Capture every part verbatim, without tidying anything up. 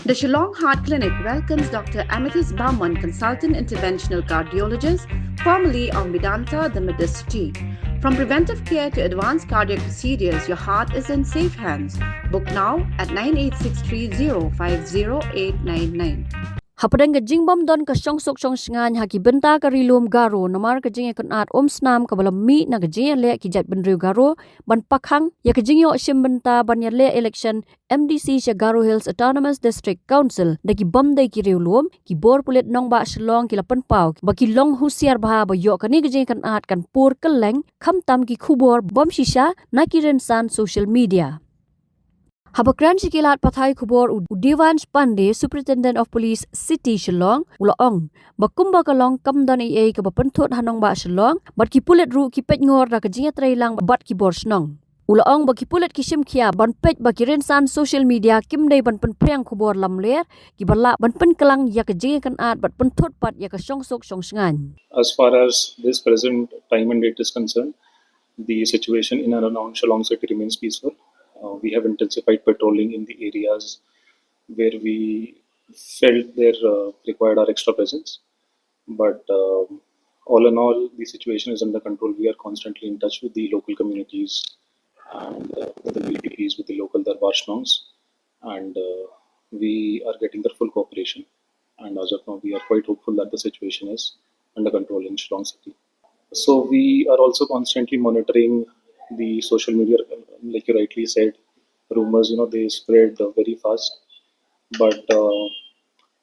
The Shillong Heart Clinic welcomes Doctor Amethyst Barman, Consultant Interventional Cardiologist, formerly of Medanta, the Medicity. From preventive care to advanced cardiac procedures, your heart is in safe hands. Book now at nine eight six three zero five zero eight nine nine. Hapdeng ka jingbym don ka shongsuk shongsngain ha ki bynta ka Ri Lum Garo namar ka jingïakynad umsnam kaba la mih na ka jingïaleh ki jaitbynriew Garo ban pakhang ïa ka jingïoh shim bynta ban ïaleh election M D C sha Garo Hills Autonomous District Council da ki bym dei ki riewlum, ki bor pulit nongbah Shillong ki la pynpaw ba ki long husiar bha ba ïoh kane ka jingïakynad kan pur kylleng, khamtam ki khubor bym shisha na ki rynsan social media. Haba kren sha ki lad pathai khubor u, u Devansh Pandey, Superintendent of Police City Shillong, u la ong ba kumba ka long kam don ei ei kaba pynthut ha nongbah Shillong, bad ki pulit ruh ki peit ngor da ka jingïatreilang bad ki bor shnong. U la ong ba ki pulit ki shim khia ban peit ba ki rynsan social media kim dei ban pynphriang khubor lamler kiba lah ban pynklang ïa ka jingïakynad bad pynthut pat ïa ka shongsuk shongsngain. As far as this present time and date is concerned, the situation in and around Shillong city remains peaceful. Uh, we have intensified patrolling in the areas where we felt there uh, required our extra presence. But uh, all in all, the situation is under control. We are constantly in touch with the local communities and uh, with the V P Ps, with the local Darbar Shnongs, and uh, we are getting their full cooperation. And as of now, we are quite hopeful that the situation is under control in Shillong city. So we are also constantly monitoring the social media, like you rightly said, rumors, you know, they spread uh, very fast. But uh,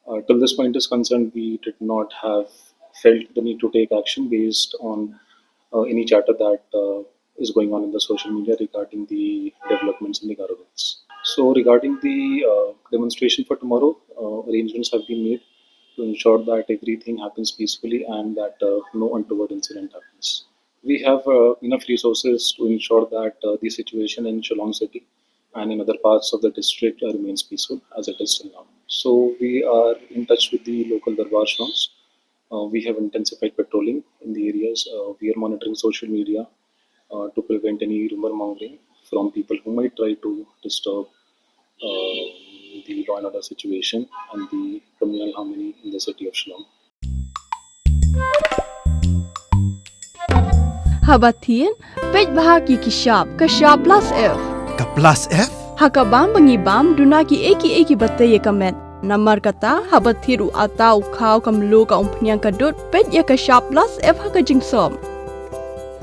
uh, till this point is concerned, we did not have felt the need to take action based on uh, any chatter that uh, is going on in the social media regarding the developments in the Garo Hills. So regarding the uh, demonstration for tomorrow, uh, arrangements have been made to ensure that everything happens peacefully and that uh, no untoward incident happens. We have uh, enough resources to ensure that uh, the situation in Shillong city and in other parts of the district uh, remains peaceful as it is till now. So we are in touch with the local Darbar Shnongs. Uh, we have intensified patrolling in the areas. Uh, we are monitoring social media uh, to prevent any rumor mongering from people who might try to disturb uh, the law and order situation and the communal harmony in the city of Shillong. Haba thied, peit bha ki ki shap, ka shap plus F. Ka plus F? Ha ka bam ba ngi bam, duna ki ei ki ei kiba tei ïa ka met. Namar kata, haba thied u atta u khaw ka mluh ka umphniang ka dud, peit ïa ka shap plus F ha ka jingsop.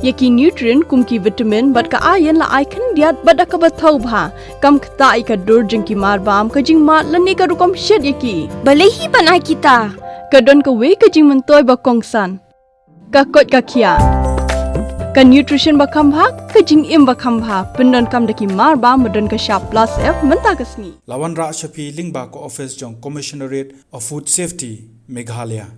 Ïa ki nutrient kum ki vitamin bad ka iron la ai khyndiat bad da kaba thaw bha. Kam ktah ïa ka dur jong ki mar bam, ka jingmad lane ka rukom shet ïa ki. Balei hi ban ai kita? Ka don kawei ka jingmyntoi ba kongsan. Ka koit ka khiah. Ka nutrition ba kham bha, ka jingim ba kham bha. Pyndonkam da ki mar bam ba don ka shap plus F mynta ka sngi. La wanrah sha phi lyngba ka office jong Commissionerate of Food Safety, Meghalaya.